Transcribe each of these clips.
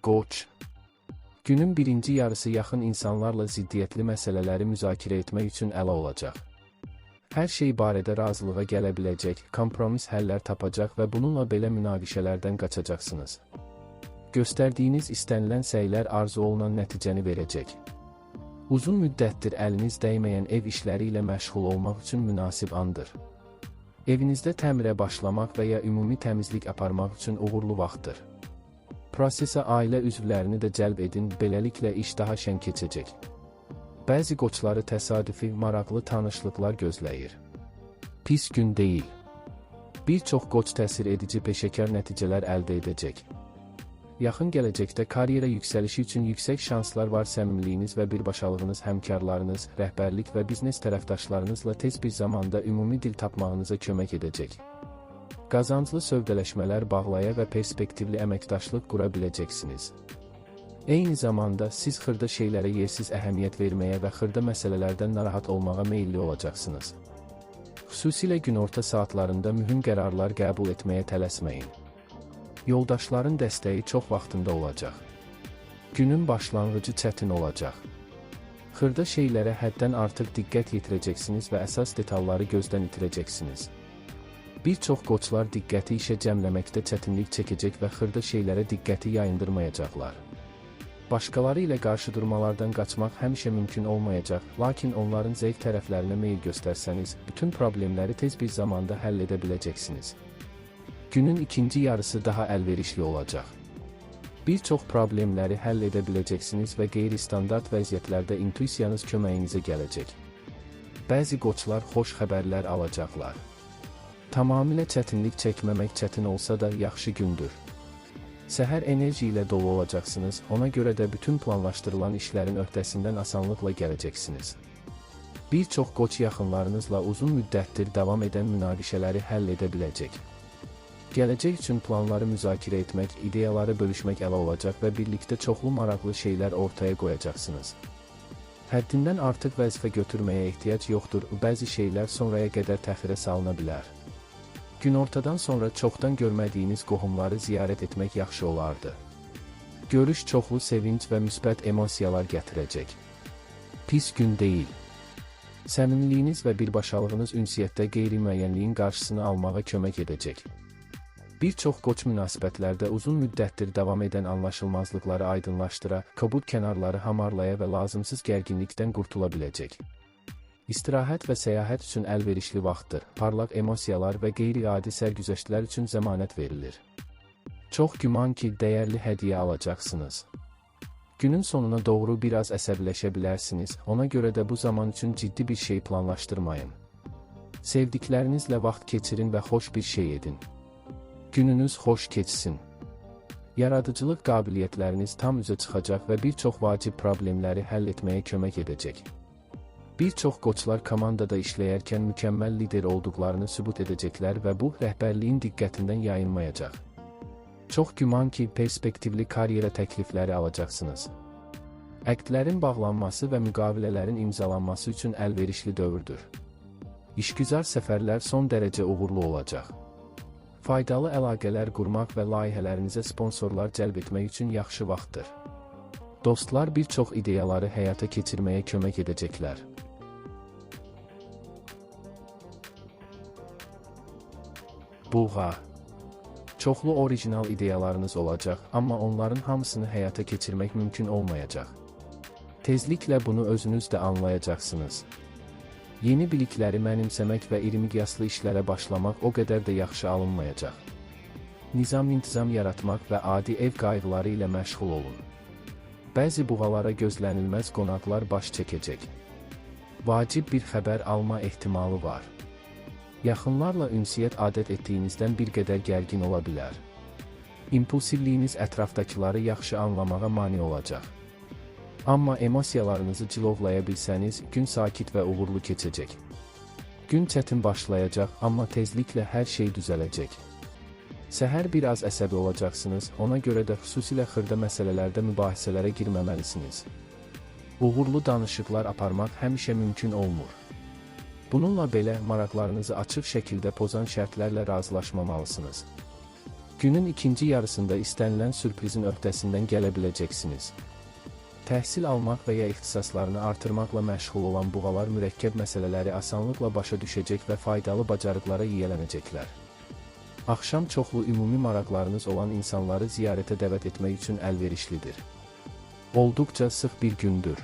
Qoç. Günün birinci yarısı yaxın insanlarla ziddiyyətli məsələləri müzakirə etmək üçün əla olacaq. Hər şey barədə razılığa gələ biləcək, kompromis həllər tapacaq və bununla belə münaqişələrdən qaçacaqsınız. Göstərdiyiniz istənilən səylər arzu olunan nəticəni verəcək. Uzun müddətdir əliniz dəyməyən ev işləri ilə məşğul olmaq üçün münasib andır. Evinizdə təmirə başlamaq və ya ümumi təmizlik aparmaq üçün uğurlu vaxtdır. Prosesə ailə üzvlərini də cəlb edin, beləliklə iş daha şən keçəcək. Bəzi qoçları təsadüfi, maraqlı tanışlıqlar gözləyir. Pis gün deyil. Bir çox qoç təsir edici peşəkar nəticələr əldə edəcək. Yaxın gələcəkdə karyera yüksəlişi üçün yüksək şanslar var. Səmimiliyiniz və birbaşalığınız həmkarlarınız, rəhbərlik və biznes tərəfdaşlarınızla tez bir zamanda ümumi dil tapmağınıza kömək edəcək. Qazanclı sövdələşmələr bağlaya və perspektivli əməkdaşlıq qura biləcəksiniz. Eyni zamanda siz xırda şeylərə yersiz əhəmiyyət verməyə və xırda məsələlərdən narahat olmağa meyilli olacaqsınız. Xüsusilə günorta saatlarında mühüm qərarlar qəbul etməyə tələsməyin. Yoldaşların dəstəyi çox vaxtında olacaq. Günün başlanğıcı çətin olacaq. Xırda şeylərə həddən artıq diqqət yetirəcəksiniz və əsas detalları gözdən itirəcəksiniz. Bir çox qoçlar diqqəti işə cəmləməkdə çətinlik çəkəcək və xırda şeylərə diqqəti yayındırmayacaqlar. Başqaları ilə qarşıdurmalardan qaçmaq həmişə mümkün olmayacaq, lakin onların zəif tərəflərinə meyil göstərsəniz, bütün problemləri tez bir zamanda həll edə biləcəksiniz. Günün ikinci yarısı daha əlverişli olacaq. Bir çox problemləri həll edə biləcəksiniz və qeyri-standart vəziyyətlərdə intuisiyanız köməyinizə gələcək. Bəzi qoçlar xoş xəbərlər alacaqlar. Tamamilə çətinlik çəkməmək çətin olsa da yaxşı gündür. Səhər enerji ilə dolu olacaqsınız, ona görə də bütün planlaşdırılan işlərin öhdəsindən asanlıqla gələcəksiniz. Bir çox qoç yaxınlarınızla uzun müddətdir davam edən münaqişələri həll edə biləcək. Gələcək üçün planları müzakirə etmək, ideyaları bölüşmək əla olacaq və birlikdə çoxlu maraqlı şeylər ortaya qoyacaqsınız. Həddindən artıq vəzifə götürməyə ehtiyac yoxdur, bəzi şeylər sonraya qədər təxirə salına bilər. Günortadan sonra çoxdan görmədiyiniz qohumları ziyarət etmək yaxşı olardı. Görüş çoxlu sevinc və müsbət emosiyalar gətirəcək. Pis gün deyil. Səmimiliyiniz və birbaşalığınız ünsiyyətdə qeyri-müəyyənliyin qarşısını almağa kömək edəcək. Bir çox qoç münasibətlərdə uzun müddətdir davam edən anlaşılmazlıqları aydınlaşdıra, kobud kənarları hamarlaya və lazımsız gərginlikdən qurtula biləcək. İstirahət və səyahət üçün əlverişli vaxtdır. Parlaq emosiyalar və qeyri-adi sərgüzəştlər üçün zəmanət verilir. Çox güman ki, dəyərli hədiyyə alacaqsınız. Günün sonuna doğru biraz əsəbiləşə bilərsiniz, ona görə də bu zaman üçün ciddi bir şey planlaşdırmayın. Sevdiklərinizlə vaxt keçirin və xoş bir şey edin. Gününüz xoş keçsin. Yaradıcılıq qabiliyyətləriniz tam üzə çıxacaq və bir çox vacib problemləri həll etməyə kömək edəcək. Bir çox qoçlar komandada işləyərkən mükəmməl lider olduqlarını sübut edəcəklər və bu, rəhbərliyin diqqətindən yayınmayacaq. Çox güman ki, perspektivli karyera təklifləri alacaqsınız. Əqdlərin bağlanması və müqavilələrin imzalanması üçün əlverişli dövrdür. İşgüzar səfərlər son dərəcə uğurlu olacaq. Faydalı əlaqələr qurmaq və layihələrinizə sponsorlar cəlb etmək üçün yaxşı vaxtdır. Dostlar bir çox ideyaları həyata keçirməyə kömək edəcəklər. Buğa. Çoxlu orijinal ideyalarınız olacaq, amma onların hamısını həyata keçirmək mümkün olmayacaq. Tezliklə bunu özünüz də anlayacaqsınız. Yeni bilikləri mənimsəmək və iri miqyaslı işlərə başlamaq o qədər də yaxşı alınmayacaq. Nizam-intizam yaratmaq və adi ev qayğıları ilə məşğul olun. Bəzi buğalara gözlənilməz qonaqlar baş çəkəcək. Vacib bir xəbər alma ehtimalı var. Yaxınlarla ünsiyyət adət etdiyinizdən bir qədər gərgin ola bilər. İmpulsivliyiniz ətrafdakıları yaxşı anlamağa mane olacaq. Amma emosiyalarınızı cilovlaya bilsəniz, gün sakit və uğurlu keçəcək. Gün çətin başlayacaq, amma tezliklə hər şey düzələcək. Səhər biraz əsəbi olacaqsınız, ona görə də xüsusilə xırda məsələlərdə mübahisələrə girməməlisiniz. Uğurlu danışıqlar aparmaq həmişə mümkün olmur. Bununla belə, maraqlarınızı açıq şəkildə pozan şərtlərlə razılaşmamalısınız. Günün ikinci yarısında istənilən sürprizin öhdəsindən gələ biləcəksiniz. Təhsil almaq və ya ixtisaslarını artırmaqla məşğul olan buğalar mürəkkəb məsələləri asanlıqla başa düşəcək və faydalı bacarıqlara yiyələnəcəklər. Axşam çoxlu ümumi maraqlarınız olan insanları ziyarətə dəvət etmək üçün əlverişlidir. Olduqca sıx bir gündür.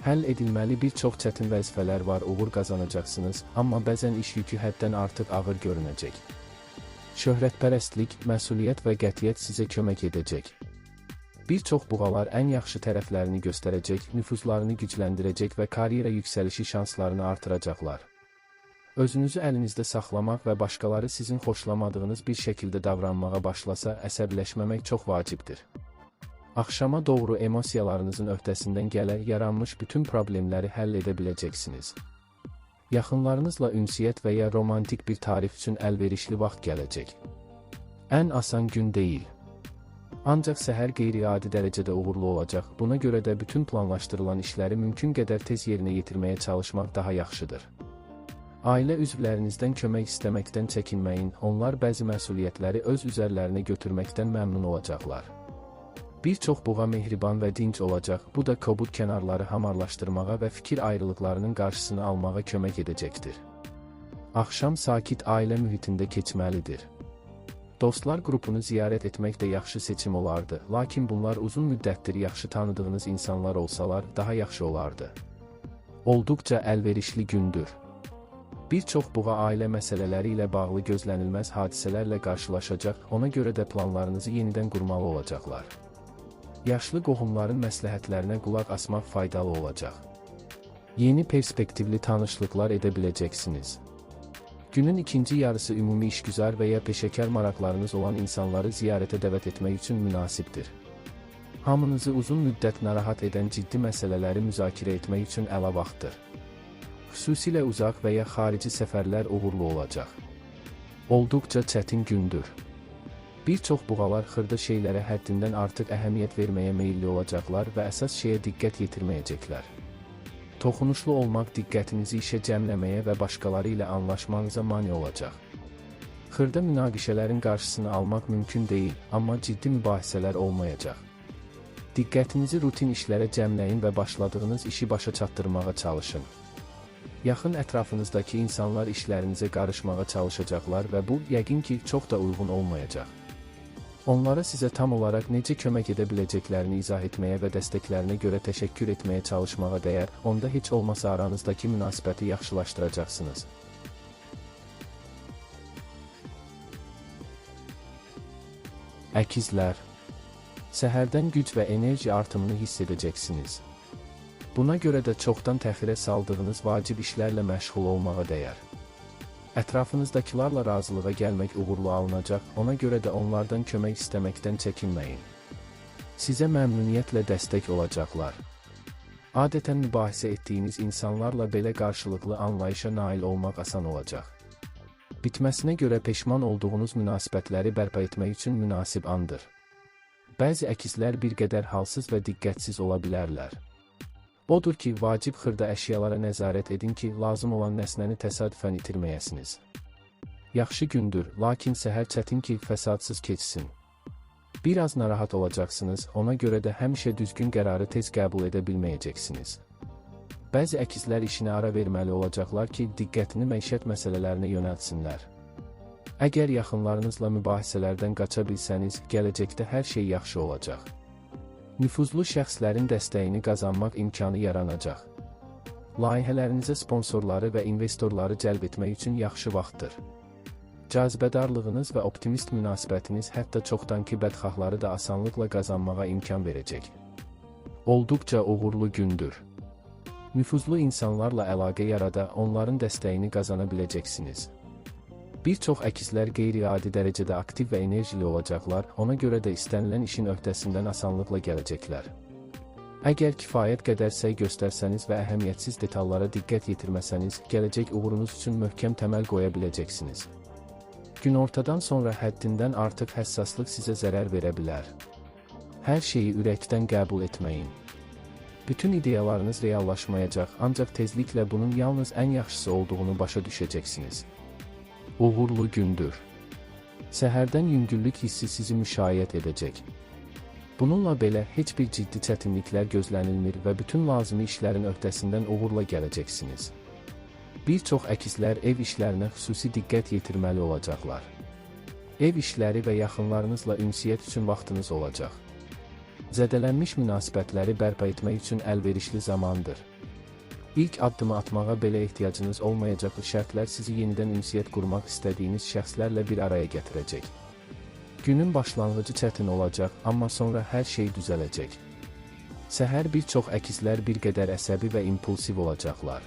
Həll edilməli bir çox çətin vəzifələr var, uğur qazanacaqsınız, amma bəzən iş yükü həddən artıq ağır görünəcək. Şöhrətpərəstlik, məsuliyyət və qətiyyət sizə kömək edəcək. Bir çox buğalar ən yaxşı tərəflərini göstərəcək, nüfuzlarını gücləndirəcək və karyera yüksəlişi şanslarını artıracaqlar. Özünüzü əlinizdə saxlamaq və başqaları sizin xoşlamadığınız bir şəkildə davranmağa başlasa, əsəbləşməmək çox vacibdir. Axşama doğru emosiyalarınızın öhdəsindən gələ yaranmış bütün problemləri həll edə biləcəksiniz. Yaxınlarınızla ünsiyyət və ya romantik bir tarif üçün əlverişli vaxt gələcək. Ən asan gün deyil. Ancaq səhər qeyri-adi dərəcədə uğurlu olacaq, buna görə də bütün planlaşdırılan işləri mümkün qədər tez yerinə yetirməyə çalışmaq daha yaxşıdır. Ailə üzvlərinizdən kömək istəməkdən çəkinməyin, onlar bəzi məsuliyyətləri öz üzərlərinə götürməkdən məmnun olacaqlar. Bir çox buğa mehriban və dinc olacaq, bu da kobud kənarları hamarlaşdırmağa və fikir ayrılıqlarının qarşısını almağa kömək edəcəkdir. Axşam sakit ailə mühitində keçməlidir. Dostlar qrupunu ziyarət etmək də yaxşı seçim olardı, lakin bunlar uzun müddətdir yaxşı tanıdığınız insanlar olsalar, daha yaxşı olardı. Olduqca əlverişli gündür. Bir çox buğa ailə məsələləri ilə bağlı gözlənilməz hadisələrlə qarşılaşacaq, ona görə də planlarınızı yenidən qurmalı olacaqlar. Yaşlı qohumların məsləhətlərinə qulaq asmaq faydalı olacaq. Yeni perspektivli tanışlıqlar edə biləcəksiniz. Günün ikinci yarısı ümumi işgüzar və ya peşəkar maraqlarınız olan insanları ziyarətə dəvət etmək üçün münasibdir. Hamınızı uzun müddət narahat edən ciddi məsələləri müzakirə etmək üçün əla vaxtdır. Xüsusilə uzaq və ya xarici səfərlər uğurlu olacaq. Olduqca çətin gündür. Bir çox buğalar xırda şeylərə həddindən artıq əhəmiyyət verməyə meyilli olacaqlar və əsas şeyə diqqət yetirməyəcəklər. Toxunuşlu olmaq diqqətinizi işə cəmləməyə və başqaları ilə anlaşmanıza mane olacaq. Xırda münaqişələrin qarşısını almaq mümkün deyil, amma ciddi mübahisələr olmayacaq. Diqqətinizi rutin işlərə cəmləyin və başladığınız işi başa çatdırmağa çalışın. Yaxın ətrafınızdakı insanlar işlərinizə qarışmağa çalışacaqlar və bu, yəqin ki, çox da uyğun olmayacaq. Onlara sizə tam olaraq necə kömək edə biləcəklərini izah etməyə və dəstəklərinə görə təşəkkür etməyə çalışmağa dəyər, onda heç olmasa aranızdakı münasibəti yaxşılaşdıracaqsınız. Əkizlər. Səhərdən güc və enerji artımını hiss edəcəksiniz. Buna görə də çoxdan təxirə saldığınız vacib işlərlə məşğul olmağa dəyər. Ətrafınızdakılarla razılığa gəlmək uğurlu alınacaq, ona görə də onlardan kömək istəməkdən çəkinməyin. Sizə məmnuniyyətlə dəstək olacaqlar. Adətən mübahisə etdiyiniz insanlarla belə qarşılıqlı anlayışa nail olmaq asan olacaq. Bitməsinə görə peşman olduğunuz münasibətləri bərpa etmək üçün münasib andır. Bəzi əkizlər bir qədər halsız və diqqətsiz ola bilərlər. Odur ki, vacib xırda əşyalara nəzarət edin ki, lazım olan nəsnəni təsadüfən itirməyəsiniz. Yaxşı gündür, lakin səhər çətin ki, fəsadsız keçsin. Biraz narahat olacaqsınız, ona görə də həmişə düzgün qərarı tez qəbul edə bilməyəcəksiniz. Bəzi əkizlər işinə ara verməli olacaqlar ki, diqqətini məişət məsələlərinə yönəltsinlər. Əgər yaxınlarınızla mübahisələrdən qaça bilsəniz, gələcəkdə hər şey yaxşı olacaq. Nüfuzlu şəxslərin dəstəyini qazanmaq imkanı yaranacaq. Layihələrinizə sponsorları və investorları cəlb etmək üçün yaxşı vaxtdır. Cazibədarlığınız və optimist münasibətiniz hətta çoxdankı bədxahları da asanlıqla qazanmağa imkan verəcək. Olduqca uğurlu gündür. Nüfuzlu insanlarla əlaqə yarada, onların dəstəyini qazana biləcəksiniz. Bir çox əkizlər qeyri-adi dərəcədə aktiv və enerjili olacaqlar, ona görə də istənilən işin öhdəsindən asanlıqla gələcəklər. Əgər kifayət qədər səy göstərsəniz və əhəmiyyətsiz detallara diqqət yetirməsəniz, gələcək uğurunuz üçün möhkəm təməl qoya biləcəksiniz. Günortadan sonra həddindən artıq həssaslıq sizə zərər verə bilər. Hər şeyi ürəkdən qəbul etməyin. Bütün ideyalarınız reallaşmayacaq, ancaq tezliklə bunun yalnız ən yaxşısı olduğunu başa düşəcəksiniz. Uğurlu gündür. Səhərdən yüngüllük hissi sizi müşayiət edəcək. Bununla belə heç bir ciddi çətinliklər gözlənilmir və bütün lazımi işlərin öhdəsindən uğurla gələcəksiniz. Bir çox əkizlər ev işlərinə xüsusi diqqət yetirməli olacaqlar. Ev işləri və yaxınlarınızla ünsiyyət üçün vaxtınız olacaq. Zədələnmiş münasibətləri bərpa etmək üçün əlverişli zamandır. İlk addımı atmağa belə ehtiyacınız olmayacaq şərtlər sizi yenidən ünsiyyət qurmaq istədiyiniz şəxslərlə bir araya gətirəcək. Günün başlanğıcı çətin olacaq, amma sonra hər şey düzələcək. Səhər bir çox əkizlər bir qədər əsəbi və impulsiv olacaqlar.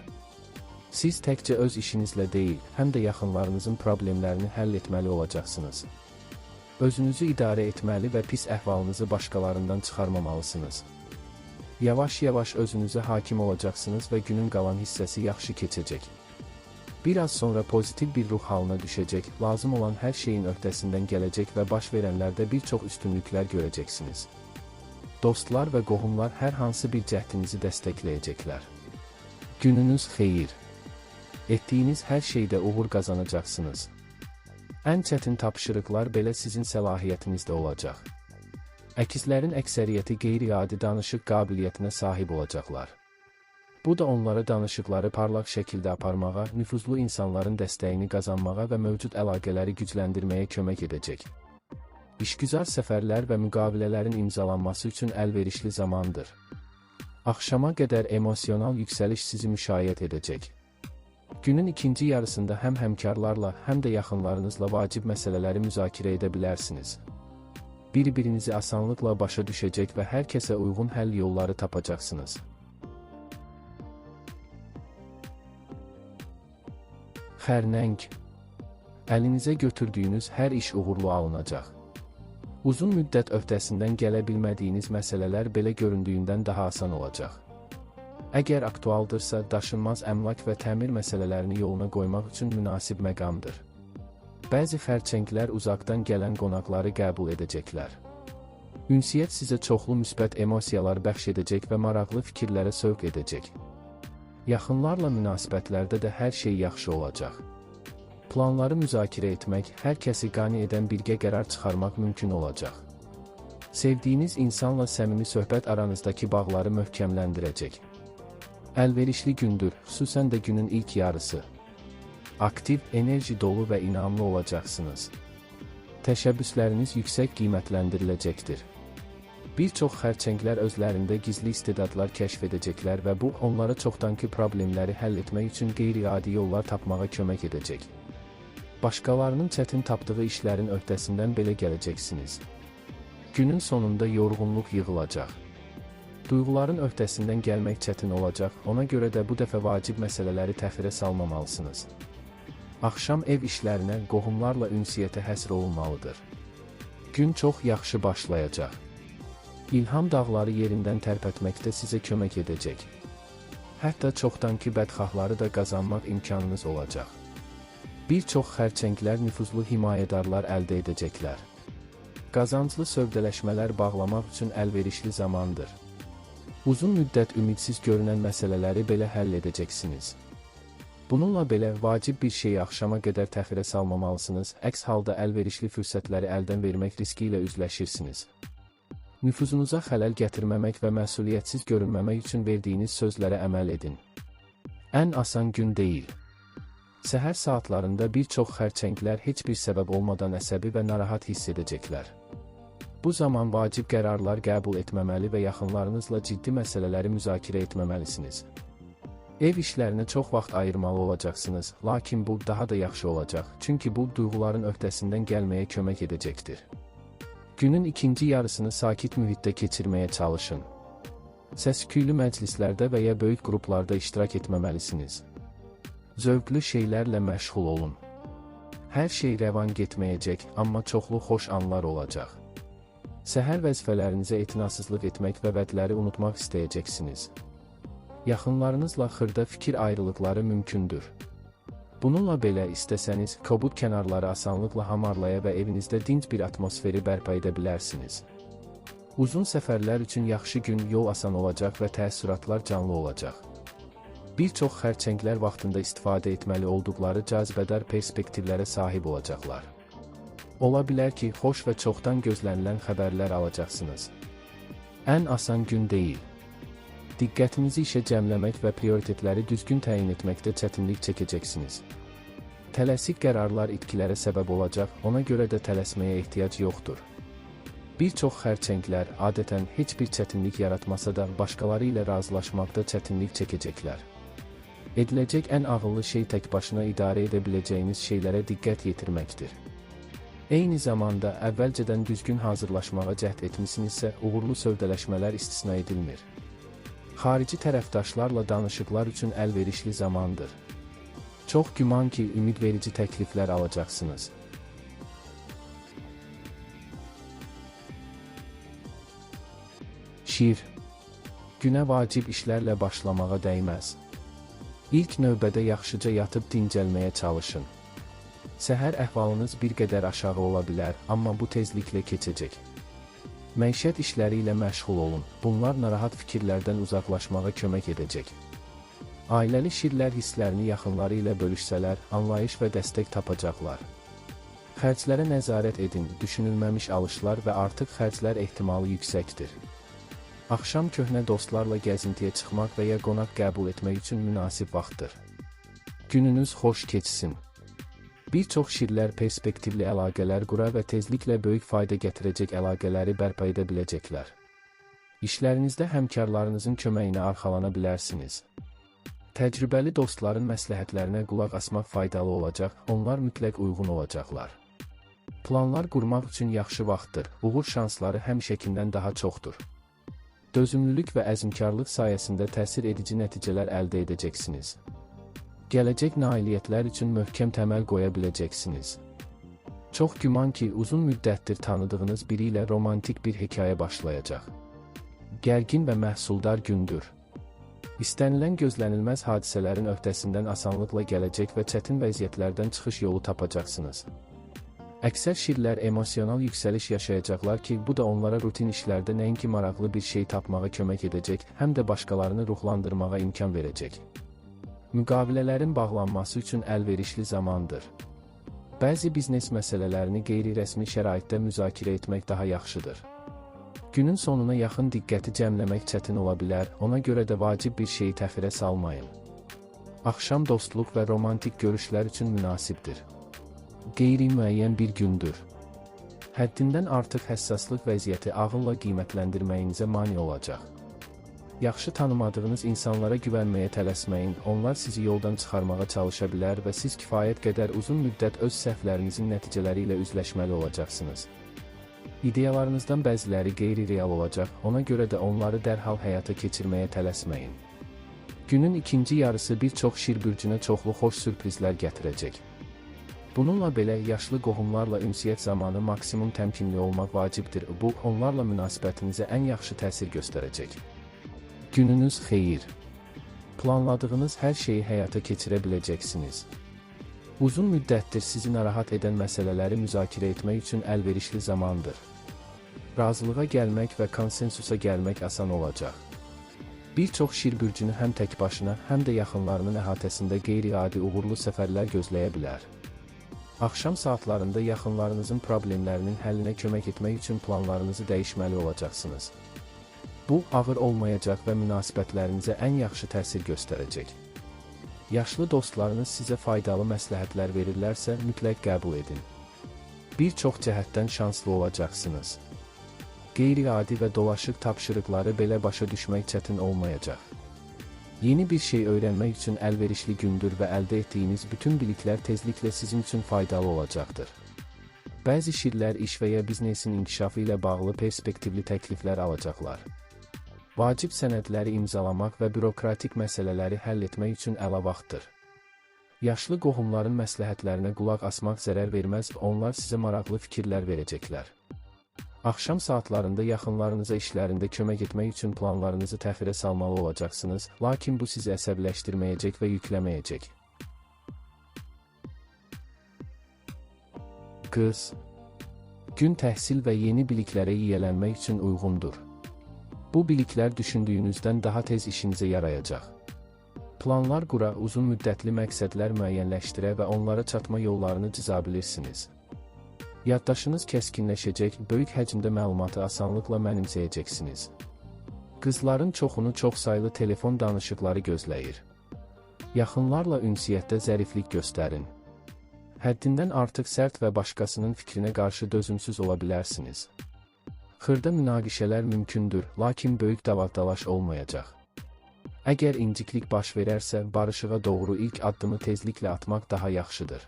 Siz təkcə öz işinizlə deyil, həm də yaxınlarınızın problemlərini həll etməli olacaqsınız. Özünüzü idarə etməli və pis əhvalınızı başqalarından çıxarmamalısınız. Yavaş-yavaş özünüzə hakim olacaqsınız və günün qalan hissəsi yaxşı keçəcək. Biraz sonra pozitiv bir ruh halına düşəcək, lazım olan hər şeyin öhdəsindən gələcək və baş verənlərdə bir çox üstünlüklər görəcəksiniz. Dostlar və qohumlar hər hansı bir cəhdinizi dəstəkləyəcəklər. Gününüz xeyir. Etdiyiniz hər şeydə uğur qazanacaqsınız. Ən çətin tapşırıqlar belə sizin səlahiyyətinizdə olacaq. Əkizlərin əksəriyyəti qeyri-adi danışıq qabiliyyətinə sahib olacaqlar. Bu da onlara danışıqları parlaq şəkildə aparmağa, nüfuzlu insanların dəstəyini qazanmağa və mövcud əlaqələri gücləndirməyə kömək edəcək. İşgüzar səfərlər və müqavilələrin imzalanması üçün əlverişli zamandır. Axşama qədər emosional yüksəliş sizi müşayiət edəcək. Günün ikinci yarısında həm həmkarlarla, həm də yaxınlarınızla vacib məsələləri müzakirə edə bilərsiniz. Bir-birinizi asanlıqla başa düşəcək və hər kəsə uyğun həll yolları tapacaqsınız. Xərnəng. Əlinizə götürdüyünüz hər iş uğurlu alınacaq. Uzun müddət öhdəsindən gələ bilmədiyiniz məsələlər belə göründüyündən daha asan olacaq. Əgər aktualdırsa, daşınmaz əmlak və təmir məsələlərini yoluna qoymaq üçün münasib məqamdır. Bəzi xərçənglər uzaqdan gələn qonaqları qəbul edəcəklər. Ünsiyyət sizə çoxlu müsbət emosiyalar bəxş edəcək və maraqlı fikirlərə sövq edəcək. Yaxınlarla münasibətlərdə də hər şey yaxşı olacaq. Planları müzakirə etmək, hər kəsi qane edən birgə qərar çıxarmaq mümkün olacaq. Sevdiyiniz insanla səmimi söhbət aranızdakı bağları möhkəmləndirəcək. Əlverişli gündür, xüsusən də günün ilk yarısı. Aktiv, enerji dolu və inamlı olacaqsınız. Təşəbbüsləriniz yüksək qiymətləndiriləcəkdir. Bir çox xərçənglər özlərində gizli istedadlar kəşf edəcəklər və bu, onlara çoxdankı problemləri həll etmək üçün qeyri-adi yollar tapmağa kömək edəcək. Başqalarının çətin tapdığı işlərin öhdəsindən belə gələcəksiniz. Günün sonunda yorğunluq yığılacaq. Duyğuların öhdəsindən gəlmək çətin olacaq, ona görə də bu dəfə vacib məsələləri təxirə salmamalısınız. Axşam ev işlərinə, qohumlarla ünsiyyətə həsr olunmalıdır. Gün çox yaxşı başlayacaq. İlham dağları yerindən tərpətməkdə sizə kömək edəcək. Hətta çoxdankı bədxahları da qazanmaq imkanınız olacaq. Bir çox xərçənglər nüfuzlu himayədarlar əldə edəcəklər. Qazanclı sövdələşmələr bağlamaq üçün əlverişli zamandır. Uzun müddət ümidsiz görünən məsələləri belə həll edəcəksiniz. Bununla belə vacib bir şeyi axşama qədər təxirə salmamalısınız, əks halda əlverişli fürsətləri əldən vermək riski ilə üzləşirsiniz. Nüfuzunuza xələl gətirməmək və məsuliyyətsiz görünməmək üçün verdiyiniz sözlərə əməl edin. Ən asan gün deyil. Səhər saatlarında bir çox xərçənglər heç bir səbəb olmadan əsəbi və narahat hiss edəcəklər. Bu zaman vacib qərarlar qəbul etməməli və yaxınlarınızla ciddi məsələləri müzakirə etməməlisiniz. Ev işlərinə çox vaxt ayırmalı olacaqsınız, lakin bu daha da yaxşı olacaq, çünki bu duyğuların öhdəsindən gəlməyə kömək edəcəkdir. Günün ikinci yarısını sakit mühitdə keçirməyə çalışın. Səs-küylü məclislərdə və ya böyük qruplarda iştirak etməməlisiniz. Zövqlü şeylərlə məşğul olun. Hər şey rəvan getməyəcək, amma çoxlu xoş anlar olacaq. Səhər vəzifələrinizə etinasızlıq etmək və vədləri unutmaq istəyəcəksiniz. Yaxınlarınızla xırda fikir ayrılıqları mümkündür. Bununla belə istəsəniz, kobud kənarları asanlıqla hamarlaya və evinizdə dinc bir atmosferi bərpa edə bilərsiniz. Uzun səfərlər üçün yaxşı gün, yol asan olacaq və təəssüratlar canlı olacaq. Bir çox xərçənglər vaxtında istifadə etməli olduqları cazibədar perspektivlərə sahib olacaqlar. Ola bilər ki, xoş və çoxdan gözlənilən xəbərlər alacaqsınız. Ən asan gün deyil. Diqqətinizi işə cəmləmək və prioritetləri düzgün təyin etməkdə çətinlik çəkəcəksiniz. Tələsik qərarlar itkilərə səbəb olacaq, ona görə də tələsməyə ehtiyac yoxdur. Bir çox xərçənglər adətən heç bir çətinlik yaratmasa da başqaları ilə razılaşmaqda çətinlik çəkəcəklər. Ediləcək ən ağıllı şey tək başına idarə edə biləcəyiniz şeylərə diqqət yetirməkdir. Eyni zamanda əvvəlcədən düzgün hazırlaşmağa cəhd etmisinizsə, uğurlu sövdələşmələr istisna edilmir. Xarici tərəfdaşlarla danışıqlar üçün əlverişli zamandır. Çox güman ki, ümidverici təkliflər alacaqsınız. Şir. Günə vacib işlərlə başlamağa dəyməz. İlk növbədə yaxşıca yatıb dincəlməyə çalışın. Səhər əhvalınız bir qədər aşağı ola bilər, amma bu tezliklə keçəcək. Məişət işləri ilə məşğul olun, bunlar narahat fikirlərdən uzaqlaşmağa kömək edəcək. Ailəli şirlər hisslərini yaxınları ilə bölüşsələr, anlayış və dəstək tapacaqlar. Xərclərə nəzarət edin, düşünülməmiş alışlar və artıq xərclər ehtimalı yüksəkdir. Axşam köhnə dostlarla gəzintiyə çıxmaq və ya qonaq qəbul etmək üçün münasib vaxtdır. Gününüz xoş keçsin. Bir çox şirlər perspektivli əlaqələr qura və tezliklə böyük fayda gətirəcək əlaqələri bərpa edə biləcəklər. İşlərinizdə həmkarlarınızın köməyinə arxalana bilərsiniz. Təcrübəli dostların məsləhətlərinə qulaq asmaq faydalı olacaq, onlar mütləq uyğun olacaqlar. Planlar qurmaq üçün yaxşı vaxtdır, uğur şansları həmişəkindən daha çoxdur. Dözümlülük və əzmkarlıq sayəsində təsir edici nəticələr əldə edəcəksiniz. Gələcək nailiyyətlər üçün möhkəm təməl qoya biləcəksiniz. Çox güman ki, uzun müddətdir tanıdığınız biri ilə romantik bir hekayə başlayacaq. Gərgin və məhsuldar gündür. İstənilən gözlənilməz hadisələrin öhdəsindən asanlıqla gələcək və çətin vəziyyətlərdən çıxış yolu tapacaqsınız. Əksər şirlər emosional yüksəliş yaşayacaqlar ki, bu da onlara rutin işlərdə nəinki maraqlı bir şey tapmağa kömək edəcək, həm də başqalarını ruhlandırmağa imkan verəcək. Müqavilələrin bağlanması üçün əlverişli zamandır. Bəzi biznes məsələlərini qeyri-rəsmi şəraitdə müzakirə etmək daha yaxşıdır. Günün sonuna yaxın diqqəti cəmləmək çətin ola bilər, ona görə də vacib bir şeyi təxirə salmayın. Axşam dostluq və romantik görüşlər üçün münasibdir. Qeyri-müəyyən bir gündür. Həddindən artıq həssaslıq vəziyyəti ağılla qiymətləndirməyinizə mane olacaq. Yaxşı tanımadığınız insanlara güvənməyə tələsməyin, onlar sizi yoldan çıxarmağa çalışa bilər və siz kifayət qədər uzun müddət öz səhvlərinizin nəticələri ilə üzləşməli olacaqsınız. İdeyalarınızdan bəziləri qeyri-real olacaq, ona görə də onları dərhal həyata keçirməyə tələsməyin. Günün ikinci yarısı bir çox şir bürcünə çoxlu xoş sürprizlər gətirəcək. Bununla belə, yaşlı qohumlarla ünsiyyət zamanı maksimum təmkinli olmaq vacibdir. Bu, onlarla münasibətinizə ən yaxşı təsir göstərəcək. Gününüz xeyir. Planladığınız hər şeyi həyata keçirə biləcəksiniz. Uzun müddətdir sizi narahat edən məsələləri müzakirə etmək üçün əlverişli zamandır. Razılığa gəlmək və konsensusa gəlmək asan olacaq. Bir çox şir bürcünü həm tək başına, həm də yaxınlarının əhatəsində qeyri-adi uğurlu səfərlər gözləyə bilər. Axşam saatlarında yaxınlarınızın problemlərinin həllinə kömək etmək üçün planlarınızı dəyişməli olacaqsınız. Bu, ağır olmayacaq və münasibətlərinizə ən yaxşı təsir göstərəcək. Yaşlı dostlarınız sizə faydalı məsləhətlər verirlərsə, mütləq qəbul edin. Bir çox cəhətdən şanslı olacaqsınız. Qeyri-adi və dolaşıq tapşırıqları belə başa düşmək çətin olmayacaq. Yeni bir şey öyrənmək üçün əlverişli gündür və əldə etdiyiniz bütün biliklər tezliklə sizin üçün faydalı olacaqdır. Bəzi şirlər iş və ya biznesin inkişafı ilə bağlı perspektivli təkliflər alacaqlar. Vacib sənədləri imzalamaq və bürokratik məsələləri həll etmək üçün əla vaxtdır. Yaşlı qohumların məsləhətlərinə qulaq asmaq zərər verməz, onlar sizə maraqlı fikirlər verəcəklər. Axşam saatlarında yaxınlarınıza işlərində kömək etmək üçün planlarınızı təxirə salmalı olacaqsınız, lakin bu sizi əsəbiləşdirməyəcək və yükləməyəcək. Qız. Gün təhsil və yeni biliklərə yiyələnmək üçün uyğundur. Bu biliklər düşündüyünüzdən daha tez işinizə yarayacaq. Planlar qura, uzun müddətli məqsədlər müəyyənləşdirə və onlara çatma yollarını cıza bilirsiniz. Yaddaşınız kəskinləşəcək, böyük həcmdə məlumatı asanlıqla mənimsəyəcəksiniz. Qızların çoxunu çoxsaylı telefon danışıqları gözləyir. Yaxınlarla ünsiyyətdə zəriflik göstərin. Həddindən artıq sərt və başqasının fikrinə qarşı dözümsüz ola bilərsiniz. Xırda münaqişələr mümkündür, lakin böyük dava-dalaş olmayacaq. Əgər inciklik baş verərsə, barışığa doğru ilk addımı tezliklə atmaq daha yaxşıdır.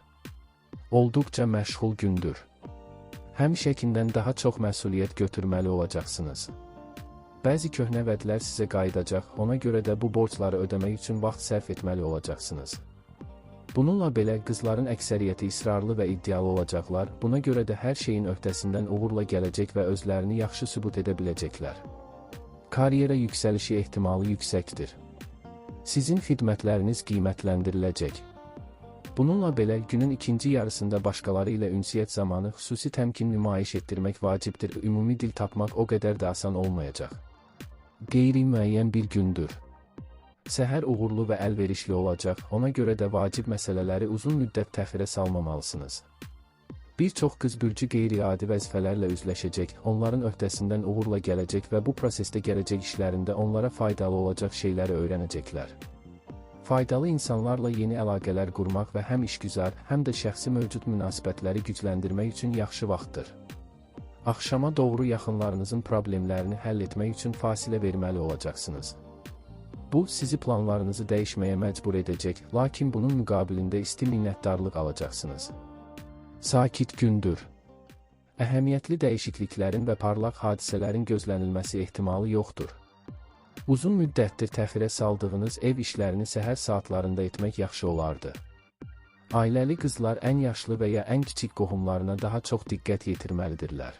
Olduqca məşğul gündür. Həmişəkindən daha çox məsuliyyət götürməli olacaqsınız. Bəzi köhnə vədlər sizə qayıdacaq, ona görə də bu borcları ödəmək üçün vaxt sərf etməli olacaqsınız. Bununla belə, qızların əksəriyyəti israrlı və iddialı olacaqlar, buna görə də hər şeyin öhdəsindən uğurla gələcək və özlərini yaxşı sübut edə biləcəklər. Karyera yüksəlişi ehtimalı yüksəkdir. Sizin xidmətləriniz qiymətləndiriləcək. Bununla belə, günün ikinci yarısında başqaları ilə ünsiyyət zamanı xüsusi təmkin nümayiş etdirmək vacibdir, ümumi dil tapmaq o qədər də asan olmayacaq. Qeyri-müəyyən bir gündür. Səhər uğurlu və əlverişli olacaq, ona görə də vacib məsələləri uzun müddət təxirə salmamalısınız. Bir çox qız bürcü qeyri-adi vəzifələrlə üzləşəcək, onların öhdəsindən uğurla gələcək və bu prosesdə gələcək işlərində onlara faydalı olacaq şeyləri öyrənəcəklər. Faydalı insanlarla yeni əlaqələr qurmaq və həm işgüzar, həm də şəxsi mövcud münasibətləri gücləndirmək üçün yaxşı vaxtdır. Axşama doğru yaxınlarınızın problemlərini həll etmək üçün fasilə verməli olacaqsınız. Bu, sizi planlarınızı dəyişməyə məcbur edəcək, lakin bunun müqabilində isti minnətdarlıq alacaqsınız. Sakit gündür. Əhəmiyyətli dəyişikliklərin və parlaq hadisələrin gözlənilməsi ehtimalı yoxdur. Uzun müddətdir təxirə saldığınız ev işlərini səhər saatlarında etmək yaxşı olardı. Ailəli qızlar ən yaşlı və ya ən kiçik qohumlarına daha çox diqqət yetirməlidirlər.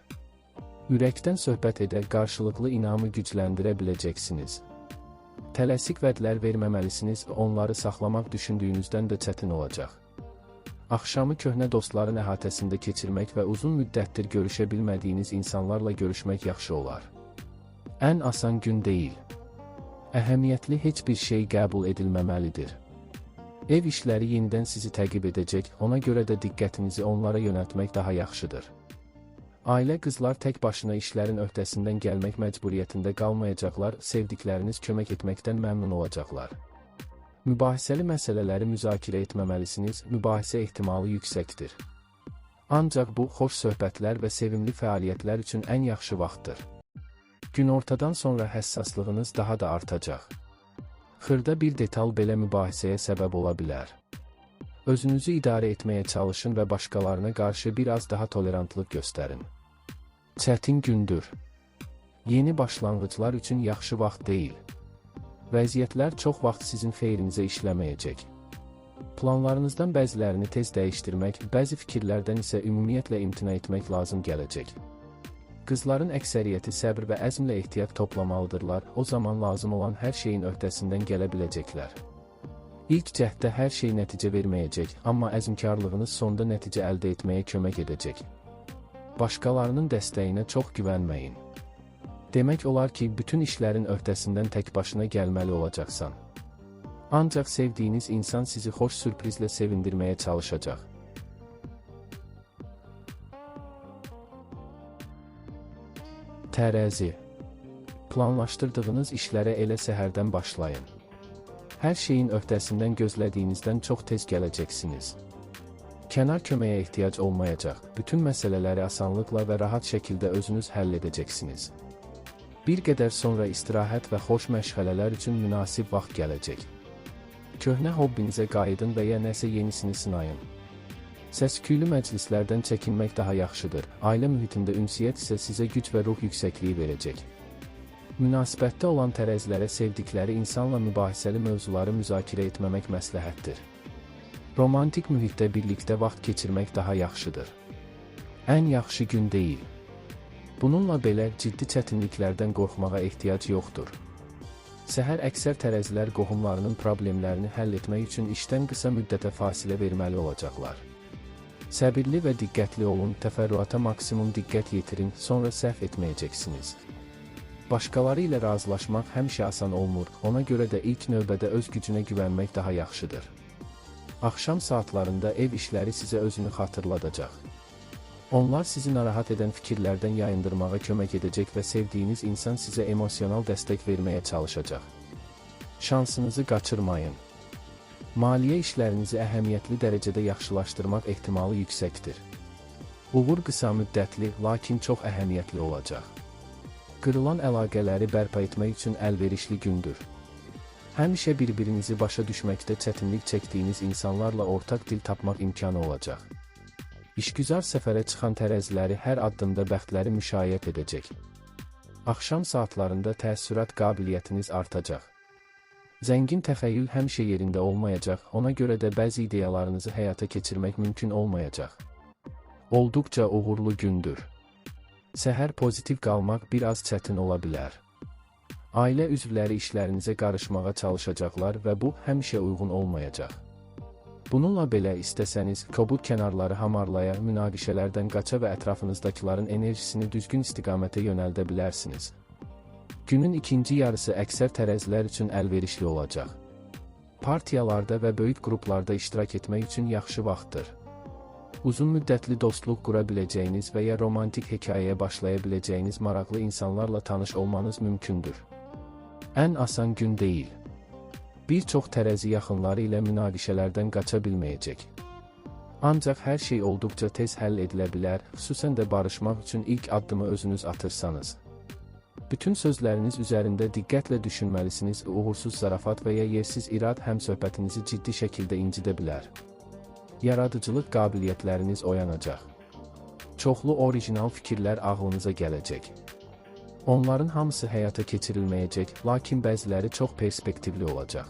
Ürəkdən söhbət edər, qarşılıqlı inamı gücləndirə biləcəksiniz. Tələsik vədlər verməməlisiniz, onları saxlamaq düşündüyünüzdən də çətin olacaq. Axşamı köhnə dostların əhatəsində keçirmək və uzun müddətdir görüşə bilmədiyiniz insanlarla görüşmək yaxşı olar. Ən asan gün deyil. Əhəmiyyətli heç bir şey qəbul edilməməlidir. Ev işləri yenidən sizi təqib edəcək, ona görə də diqqətinizi onlara yönəltmək daha yaxşıdır. Ailə qızlar tək başına işlərin öhdəsindən gəlmək məcburiyyətində qalmayacaqlar, sevdikləriniz kömək etməkdən məmnun olacaqlar. Mübahisəli məsələləri müzakirə etməməlisiniz, mübahisə ehtimalı yüksəkdir. Ancaq bu, xoş söhbətlər və sevimli fəaliyyətlər üçün ən yaxşı vaxtdır. Günortadan sonra həssaslığınız daha da artacaq. Xırda bir detal belə mübahisəyə səbəb ola bilər. Özünüzü idarə etməyə çalışın və başqalarına qarşı biraz daha tolerantlıq göstərin. Çətin gündür. Yeni başlanğıclar üçün yaxşı vaxt deyil. Vəziyyətlər çox vaxt sizin xeyrinizə işləməyəcək. Planlarınızdan bəzilərini tez dəyişdirmək, bəzi fikirlərdən isə ümumiyyətlə imtina etmək lazım gələcək. Qızların əksəriyyəti səbr və əzmlə ehtiyat toplamalıdırlar, o zaman lazım olan hər şeyin öhdəsindən gələ biləcəklər. İlk cəhddə hər şey nəticə verməyəcək, amma əzmkarlığınız sonda nəticə əldə etməyə kömək edəcək. Başqalarının dəstəyinə çox güvənməyin. Demək olar ki, bütün işlərin öhdəsindən tək başına gəlməli olacaqsan. Ancaq sevdiyiniz insan sizi xoş sürprizlə sevindirməyə çalışacaq. Tərəzi. Planlaşdırdığınız işlərə elə səhərdən başlayın. Hər şeyin öhdəsindən gözlədiyinizdən çox tez gələcəksiniz. Kənar köməyə ehtiyac olmayacaq, bütün məsələləri asanlıqla və rahat şəkildə özünüz həll edəcəksiniz. Bir qədər sonra istirahət və xoş məşğələlər üçün münasib vaxt gələcək. Köhnə hobbinizə qayıdın və ya nəsə yenisini sınayın. Səs-küylü məclislərdən çəkinmək daha yaxşıdır, ailə mühitində ünsiyyət isə sizə güc və ruh yüksəkliyi verəcək. Münasibətdə olan tərəzilərə sevdikləri insanla mübahisəli mövzuları müzakirə etməmək məsləhətdir. Romantik mühitdə birlikdə vaxt keçirmək daha yaxşıdır. Ən yaxşı gün deyil. Bununla belə ciddi çətinliklərdən qorxmağa ehtiyac yoxdur. Səhər əksər tərəzilər qohumlarının problemlərini həll etmək üçün işdən qısa müddətə fasilə verməli olacaqlar. Səbirli və diqqətli olun, təfərrüata maksimum diqqət yetirin, sonra səhv etməyəcəksiniz. Başqaları ilə razılaşmaq həmişə asan olmur, ona görə də ilk növbədə öz gücünə güvənmək daha yaxşıdır. Axşam saatlarında ev işləri sizə özünü xatırladacaq. Onlar sizi narahat edən fikirlərdən yayındırmağa kömək edəcək və sevdiyiniz insan sizə emosional dəstək verməyə çalışacaq. Şansınızı qaçırmayın. Maliyyə işlərinizi əhəmiyyətli dərəcədə yaxşılaşdırmaq ehtimalı yüksəkdir. Uğur qısa müddətli, lakin çox əhəmiyyətli olacaq. Qırılan əlaqələri bərpa etmək üçün əlverişli gündür. Həmişə bir-birinizi başa düşməkdə çətinlik çəkdiyiniz insanlarla ortaq dil tapmaq imkanı olacaq. İşgüzar səfərə çıxan tərəziləri hər addımda bəxtləri müşayiət edəcək. Axşam saatlarında təəssürat qabiliyyətiniz artacaq. Zəngin təxəyyül həmişə yerində olmayacaq, ona görə də bəzi ideyalarınızı həyata keçirmək mümkün olmayacaq. Olduqca uğurlu gündür. Səhər pozitiv qalmaq biraz çətin ola bilər. Ailə üzvləri işlərinizə qarışmağa çalışacaqlar və bu həmişə uyğun olmayacaq. Bununla belə istəsəniz, kobud kənarları hamarlaya, münaqişələrdən qaça və ətrafınızdakıların enerjisini düzgün istiqamətə yönəldə bilərsiniz. Günün ikinci yarısı əksər tərəzilər üçün əlverişli olacaq. Partiyalarda və böyük qruplarda iştirak etmək üçün yaxşı vaxtdır. Uzun müddətli dostluq qura biləcəyiniz və ya romantik hekayəyə başlaya biləcəyiniz maraqlı insanlarla tanış olmanız mümkündür. Ən asan gün deyil. Bir çox tərəzi yaxınları ilə münaqişələrdən qaça bilməyəcək. Ancaq hər şey olduqca tez həll edilə bilər, xüsusən də barışmaq üçün ilk addımı özünüz atırsanız. Bütün sözləriniz üzərində diqqətlə düşünməlisiniz, uğursuz zarafat və ya yersiz irad həmsöhbətinizi ciddi şəkildə incidə bilər. Yaradıcılıq qabiliyyətləriniz oyanacaq. Çoxlu orijinal fikirlər ağlınıza gələcək. Onların hamısı həyata keçirilməyəcək, lakin bəziləri çox perspektivli olacaq.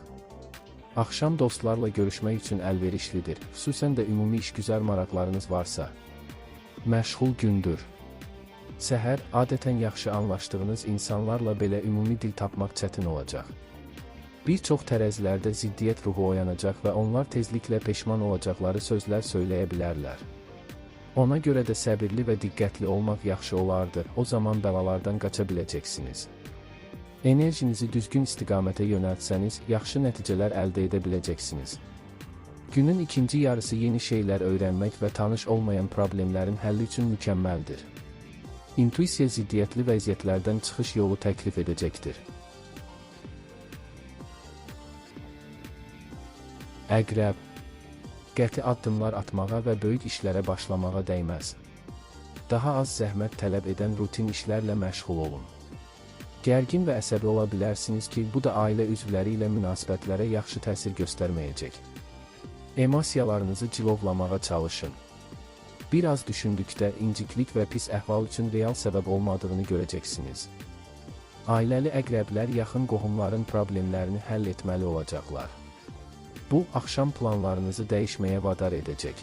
Axşam dostlarla görüşmək üçün əlverişlidir, xüsusən də ümumi işgüzar maraqlarınız varsa. Məşğul gündür. Səhər, adətən yaxşı anlaşdığınız insanlarla belə ümumi dil tapmaq çətin olacaq. Bir çox tərəzilərdə ziddiyyət ruhu oyanacaq və onlar tezliklə peşman olacaqları sözlər söyləyə bilərlər. Ona görə də səbirli və diqqətli olmaq yaxşı olardı, o zaman bəlalardan qaça biləcəksiniz. Enerjinizi düzgün istiqamətə yönəltsəniz, yaxşı nəticələr əldə edə biləcəksiniz. Günün ikinci yarısı yeni şeylər öyrənmək və tanış olmayan problemlərin həlli üçün mükəmməldir. İntuisiya ziddiyyətli vəziyyətlərdən çıxış yolu təklif edəcəkdir. Əqrəb. Qəti addımlar atmağa və böyük işlərə başlamağa dəyməz. Daha az zəhmət tələb edən rutin işlərlə məşğul olun. Gərgin və əsəbi ola bilərsiniz ki, bu da ailə üzvləri ilə münasibətlərə yaxşı təsir göstərməyəcək. Emosiyalarınızı cilovlamağa çalışın. Bir az düşündükdə inciklik və pis əhval üçün real səbəb olmadığını görəcəksiniz. Ailəli əqrəblər yaxın qohumların problemlərini həll etməli olacaqlar. Bu, axşam planlarınızı dəyişməyə vadar edəcək.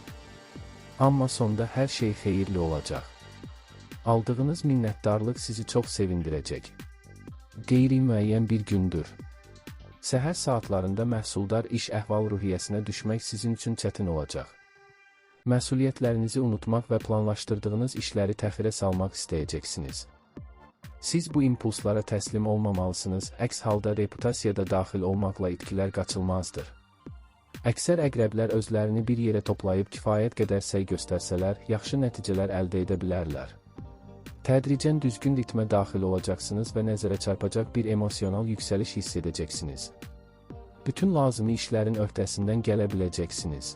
Amma sonda hər şey xeyirli olacaq. Aldığınız minnətdarlıq sizi çox sevindirəcək. Qeyri-müəyyən bir gündür. Səhər saatlarında məhsuldar iş əhval-ruhiyyəsinə düşmək sizin üçün çətin olacaq. Məsuliyyətlərinizi unutmaq və planlaşdırdığınız işləri təxirə salmaq istəyəcəksiniz. Siz bu impulslara təslim olmamalısınız, əks halda reputasiyada daxil olmaqla itkilər qaçılmazdır. Əksər əqrəblər özlərini bir yerə toplayıb kifayət qədər səy göstərsələr, yaxşı nəticələr əldə edə bilərlər. Tədricən düzgün ritmə daxil olacaqsınız və nəzərə çarpacaq bir emosional yüksəliş hiss edəcəksiniz. Bütün lazımi işlərin öhdəsindən gələ biləcəksiniz.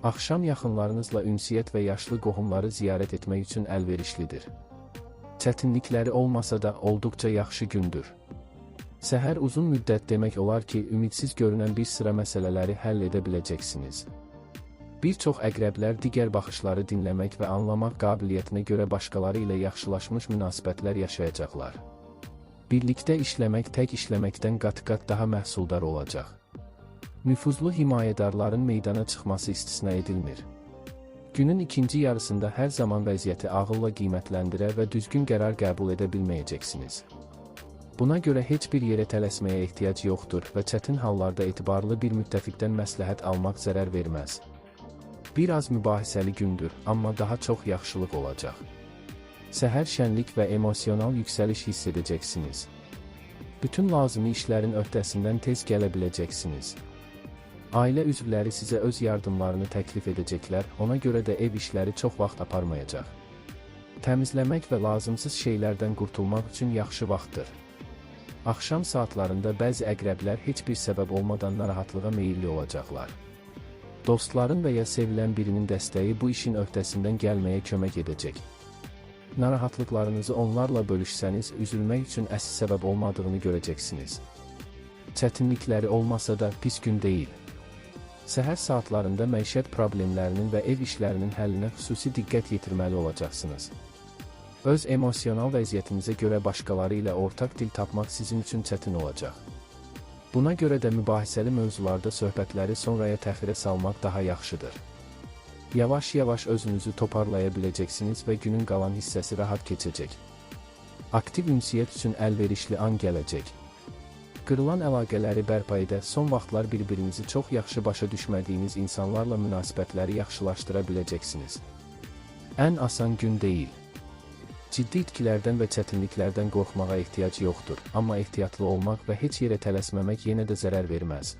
Axşam yaxınlarınızla ünsiyyət və yaşlı qohumları ziyarət etmək üçün əlverişlidir. Çətinlikləri olmasa da olduqca yaxşı gündür. Səhər uzun müddət demək olar ki, ümidsiz görünən bir sıra məsələləri həll edə biləcəksiniz. Bir çox əqrəblər digər baxışları dinləmək və anlamaq qabiliyyətinə görə başqaları ilə yaxşılaşmış münasibətlər yaşayacaqlar. Birlikdə işləmək tək işləməkdən qat-qat daha məhsuldar olacaq. Nüfuzlu himayədarların meydana çıxması istisna edilmir. Günün ikinci yarısında hər zaman vəziyyəti ağılla qiymətləndirə və düzgün qərar qəbul edə bilməyəcəksiniz. Buna görə heç bir yerə tələsməyə ehtiyac yoxdur və çətin hallarda etibarlı bir müttəfiqdən məsləhət almaq zərər verməz. Bir az mübahisəli gündür, amma daha çox yaxşılıq olacaq. Səhər şənlik və emosional yüksəliş hiss edəcəksiniz. Bütün lazımi işlərin öhdəsindən tez gələ biləcəksiniz. Ailə üzvləri sizə öz yardımlarını təklif edəcəklər, ona görə də ev işləri çox vaxt aparmayacaq. Təmizləmək və lazımsız şeylərdən qurtulmaq üçün yaxşı vaxtdır. Axşam saatlarında bəzi əqrəblər heç bir səbəb olmadan narahatlığa meyilli olacaqlar. Dostların və ya sevilən birinin dəstəyi bu işin öhdəsindən gəlməyə kömək edəcək. Narahatlıqlarınızı onlarla bölüşsəniz, üzülmək üçün əsl səbəb olmadığını görəcəksiniz. Çətinlikləri olmasa da pis gün deyil. Səhər saatlarında məişət problemlərinin və ev işlərinin həllinə xüsusi diqqət yetirməli olacaqsınız. Öz emosional vəziyyətinizə görə başqaları ilə ortaq dil tapmaq sizin üçün çətin olacaq. Buna görə də mübahisəli mövzularda söhbətləri sonraya təxirə salmaq daha yaxşıdır. Yavaş-yavaş özünüzü toparlaya biləcəksiniz və günün qalan hissəsi rahat keçəcək. Aktiv ünsiyyət üçün əlverişli an gələcək. Qırılan əlaqələri bərpa edə, son vaxtlar bir-birinizi çox yaxşı başa düşmədiyiniz insanlarla münasibətləri yaxşılaşdıra biləcəksiniz. Ən asan gün deyil. Ciddi itkilərdən və çətinliklərdən qorxmağa ehtiyac yoxdur, amma ehtiyatlı olmaq və heç yerə tələsməmək yenə də zərər verməz.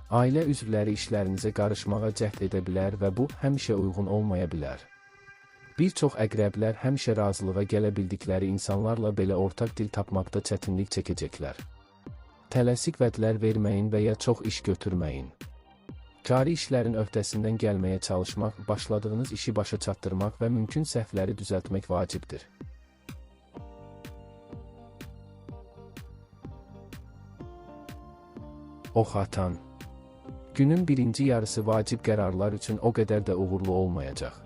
Ailə üzvləri işlərinizə qarışmağa cəhd edə bilər və bu, həmişə uyğun olmaya bilər. Bir çox əqrəblər həmişə razılığa gələ bildikləri insanlarla belə ortaq dil tapmaqda çətinlik çəkəcəklər. Tələsik vədlər verməyin və ya çox iş götürməyin. Cari işlərin öhdəsindən gəlməyə çalışmaq, başladığınız işi başa çatdırmaq və mümkün səhvləri düzəltmək vacibdir. Oxatan. Günün birinci yarısı vacib qərarlar üçün o qədər də uğurlu olmayacaq.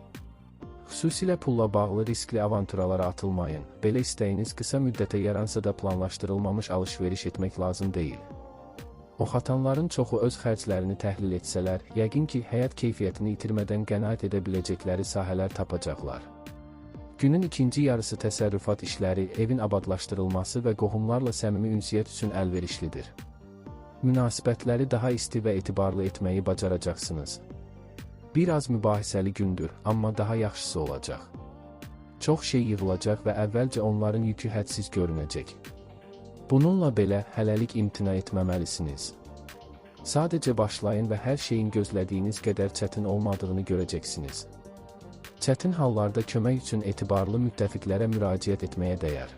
Xüsusilə pulla bağlı riskli avanturalara atılmayın, belə istəyiniz qısa müddətə yaransa da planlaşdırılmamış alış-veriş etmək lazım deyil. Oxatanların çoxu öz xərclərini təhlil etsələr, yəqin ki, həyat keyfiyyətini itirmədən qənaət edə biləcəkləri sahələr tapacaqlar. Günün ikinci yarısı təsərrüfat işləri, evin abadlaşdırılması və qohumlarla səmimi ünsiyyət üçün əlverişlidir. Münasibətləri daha isti və etibarlı etməyi bacaracaqsınız. Biraz mübahisəli gündür, amma daha yaxşısı olacaq. Çox şey yığılacaq və əvvəlcə onların yükü hədsiz görünəcək. Bununla belə hələlik imtina etməməlisiniz. Sadəcə başlayın və hər şeyin gözlədiyiniz qədər çətin olmadığını görəcəksiniz. Çətin hallarda kömək üçün etibarlı müttəfiqlərə müraciət etməyə dəyər.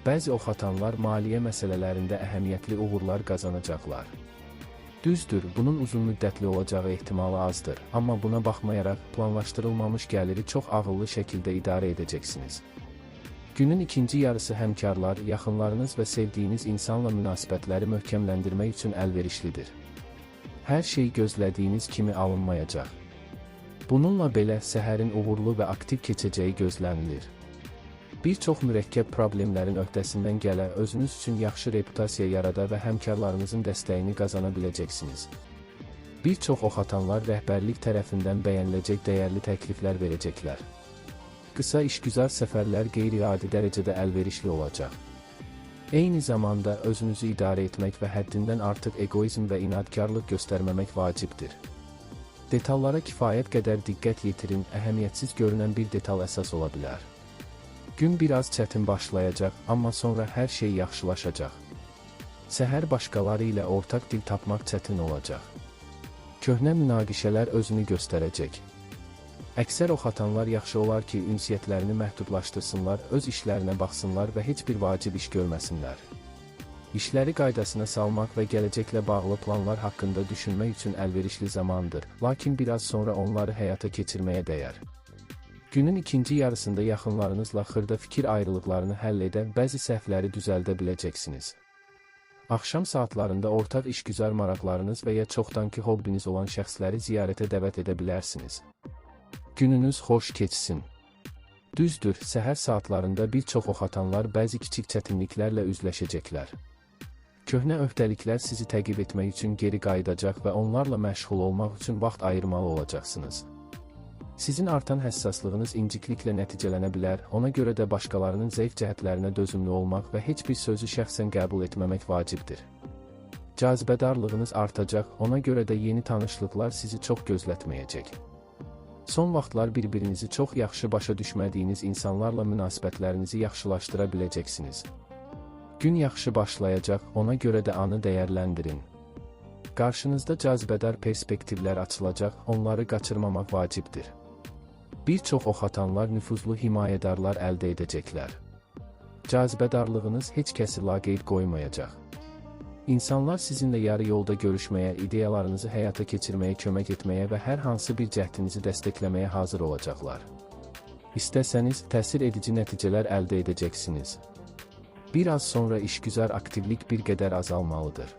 Bəzi oxatanlar maliyyə məsələlərində əhəmiyyətli uğurlar qazanacaqlar. Düzdür, bunun uzunmüddətli olacağı ehtimalı azdır, amma buna baxmayaraq planlaşdırılmamış gəliri çox ağıllı şəkildə idarə edəcəksiniz. Günün ikinci yarısı həmkarlar, yaxınlarınız və sevdiyiniz insanla münasibətləri möhkəmləndirmək üçün əlverişlidir. Hər şey gözlədiyiniz kimi alınmayacaq. Bununla belə səhərin uğurlu və aktiv keçəcəyi gözlənilir. Bir çox mürəkkəb problemlərin öhdəsindən gələ, özünüz üçün yaxşı reputasiya yarada və həmkarlarınızın dəstəyini qazana biləcəksiniz. Bir çox oxatanlar rəhbərlik tərəfindən bəyəniləcək dəyərli təkliflər verəcəklər. Qısa işgüzar səfərlər qeyri-adi dərəcədə əlverişli olacaq. Eyni zamanda özünüzü idarə etmək və həddindən artıq egoizm və inadkarlıq göstərməmək vacibdir. Detallara kifayət qədər diqqət yetirin, əhəmiyyətsiz görünən bir detal əsas ola bilər. Gün biraz çətin başlayacaq, amma sonra hər şey yaxşılaşacaq. Səhər başqaları ilə ortaq dil tapmaq çətin olacaq. Köhnə münaqişələr özünü göstərəcək. Əksər oxatanlar yaxşı olar ki, ünsiyyətlərini məhdudlaşdırsınlar, öz işlərinə baxsınlar və heç bir vacib iş görməsinlər. İşləri qaydasına salmaq və gələcəklə bağlı planlar haqqında düşünmək üçün əlverişli zamandır, lakin biraz sonra onları həyata keçirməyə dəyər. Günün ikinci yarısında yaxınlarınızla xırda fikir ayrılıqlarını həll edə, bəzi səhvləri düzəldə biləcəksiniz. Axşam saatlarında ortaq işgüzar maraqlarınız və ya çoxdankı hobbiniz olan şəxsləri ziyarətə dəvət edə bilərsiniz. Gününüz xoş keçsin. Düzdür, səhər saatlarında bir çox oxatanlar bəzi kiçik çətinliklərlə üzləşəcəklər. Köhnə öhdəliklər sizi təqib etmək üçün geri qayıdacaq və onlarla məşğul olmaq üçün vaxt ayırmalı olacaqsınız. Sizin artan həssaslığınız incikliklə nəticələnə bilər, ona görə də başqalarının zəif cəhətlərinə dözümlü olmaq və heç bir sözü şəxsən qəbul etməmək vacibdir. Cazibədarlığınız artacaq, ona görə də yeni tanışlıqlar sizi çox gözlətməyəcək. Son vaxtlar bir-birinizi çox yaxşı başa düşmədiyiniz insanlarla münasibətlərinizi yaxşılaşdıra biləcəksiniz. Gün yaxşı başlayacaq, ona görə də anı dəyərləndirin. Qarşınızda cazibədar perspektivlər açılacaq, onları qaçırmamaq vacibdir. Bir çox oxatanlar nüfuzlu himayədarlar əldə edəcəklər. Cazibədarlığınız heç kəsi laqeyd qoymayacaq. İnsanlar sizinlə yarı yolda görüşməyə, ideyalarınızı həyata keçirməyə kömək etməyə və hər hansı bir cəhdinizi dəstəkləməyə hazır olacaqlar. İstəsəniz, təsir edici nəticələr əldə edəcəksiniz. Bir az sonra işgüzar aktivlik bir qədər azalmalıdır.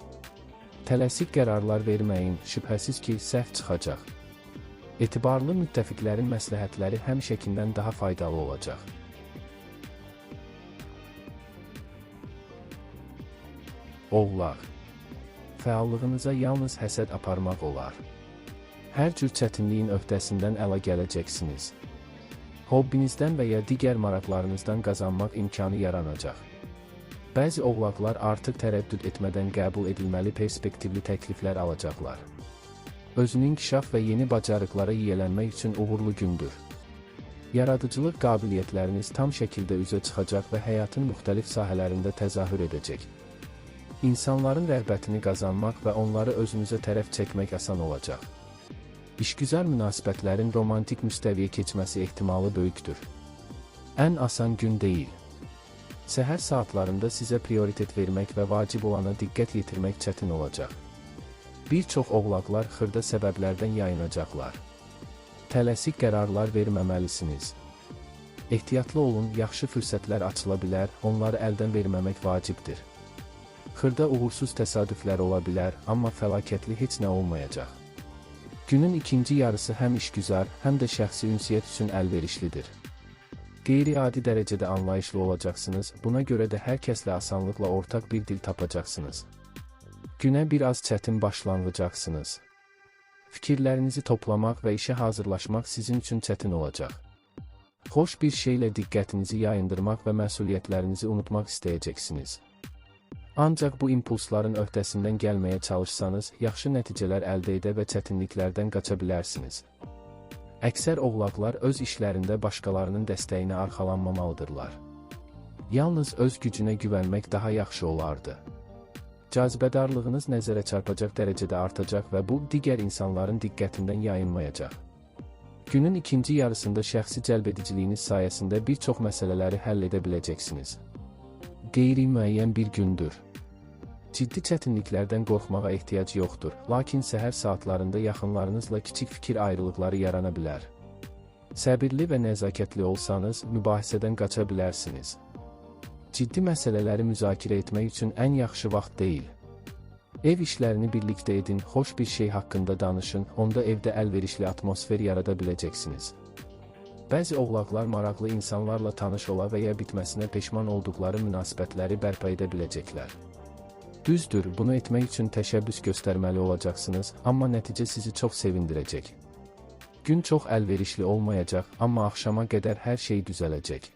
Tələsik qərarlar verməyin, şübhəsiz ki, səhv çıxacaq. Etibarlı müttəfiqlərin məsləhətləri həmişəkindən daha faydalı olacaq. Oğlaq. Fəallığınıza yalnız həsəd aparmaq olar. Hər cür çətinliyin öhdəsindən əla gələcəksiniz. Hobbinizdən və ya digər maraqlarınızdan qazanmaq imkanı yaranacaq. Bəzi oğlaqlar artıq tərəddüd etmədən qəbul edilməli perspektivli təkliflər alacaqlar. Özünü inkişaf və yeni bacarıqlara yiyələnmək üçün uğurlu gündür. Yaradıcılıq qabiliyyətləriniz tam şəkildə üzə çıxacaq və həyatın müxtəlif sahələrində təzahür edəcək. İnsanların rəğbətini qazanmaq və onları özünüzə tərəf çəkmək asan olacaq. İşgüzar münasibətlərin romantik müstəviyə keçməsi ehtimalı böyükdür. Ən asan gün deyil. Səhər saatlarında sizə prioritet vermək və vacib olana diqqət yetirmək çətin olacaq. Bir çox oğlaqlar xırda səbəblərdən yayınacaqlar. Tələsik qərarlar verməməlisiniz. Ehtiyatlı olun, yaxşı fürsətlər açıla bilər, onları əldən verməmək vacibdir. Xırda uğursuz təsadüflər ola bilər, amma fəlakətli heç nə olmayacaq. Günün ikinci yarısı həm işgüzar, həm də şəxsi ünsiyyət üçün əlverişlidir. Qeyri-adi dərəcədə anlayışlı olacaqsınız, buna görə də hər kəslə asanlıqla ortaq bir dil tapacaqsınız. Günə bir az çətin başlanacaqsınız. Fikirlərinizi toplamaq və işə hazırlaşmaq sizin üçün çətin olacaq. Xoş bir şeylə diqqətinizi yayındırmaq və məsuliyyətlərinizi unutmaq istəyəcəksiniz. Ancaq bu impulsların öhdəsindən gəlməyə çalışsanız, yaxşı nəticələr əldə edə və çətinliklərdən qaça bilərsiniz. Əksər oğlaqlar öz işlərində başqalarının dəstəyinə arxalanmamalıdırlar. Yalnız öz gücünə güvənmək daha yaxşı olardı. Cazibədarlığınız nəzərə çarpacaq dərəcədə artacaq və bu, digər insanların diqqətindən yayınmayacaq. Günün ikinci yarısında şəxsi cəlbediciliyiniz sayəsində bir çox məsələləri həll edə biləcəksiniz. Qeyri-müəyyən bir gündür. Ciddi çətinliklərdən qorxmağa ehtiyac yoxdur, lakin səhər saatlarında yaxınlarınızla kiçik fikir ayrılıqları yarana bilər. Səbirli və nəzakətli olsanız, mübahisədən qaça bilərsiniz. Ciddi məsələləri müzakirə etmək üçün ən yaxşı vaxt deyil. Ev işlərini birlikdə edin, xoş bir şey haqqında danışın, onda evdə əlverişli atmosfer yarada biləcəksiniz. Bəzi oğlaqlar maraqlı insanlarla tanış ola və ya bitməsinə peşman olduqları münasibətləri bərpa edə biləcəklər. Düzdür, bunu etmək üçün təşəbbüs göstərməli olacaqsınız, amma nəticə sizi çox sevindirəcək. Gün çox əlverişli olmayacaq, amma axşama qədər hər şey düzələcək.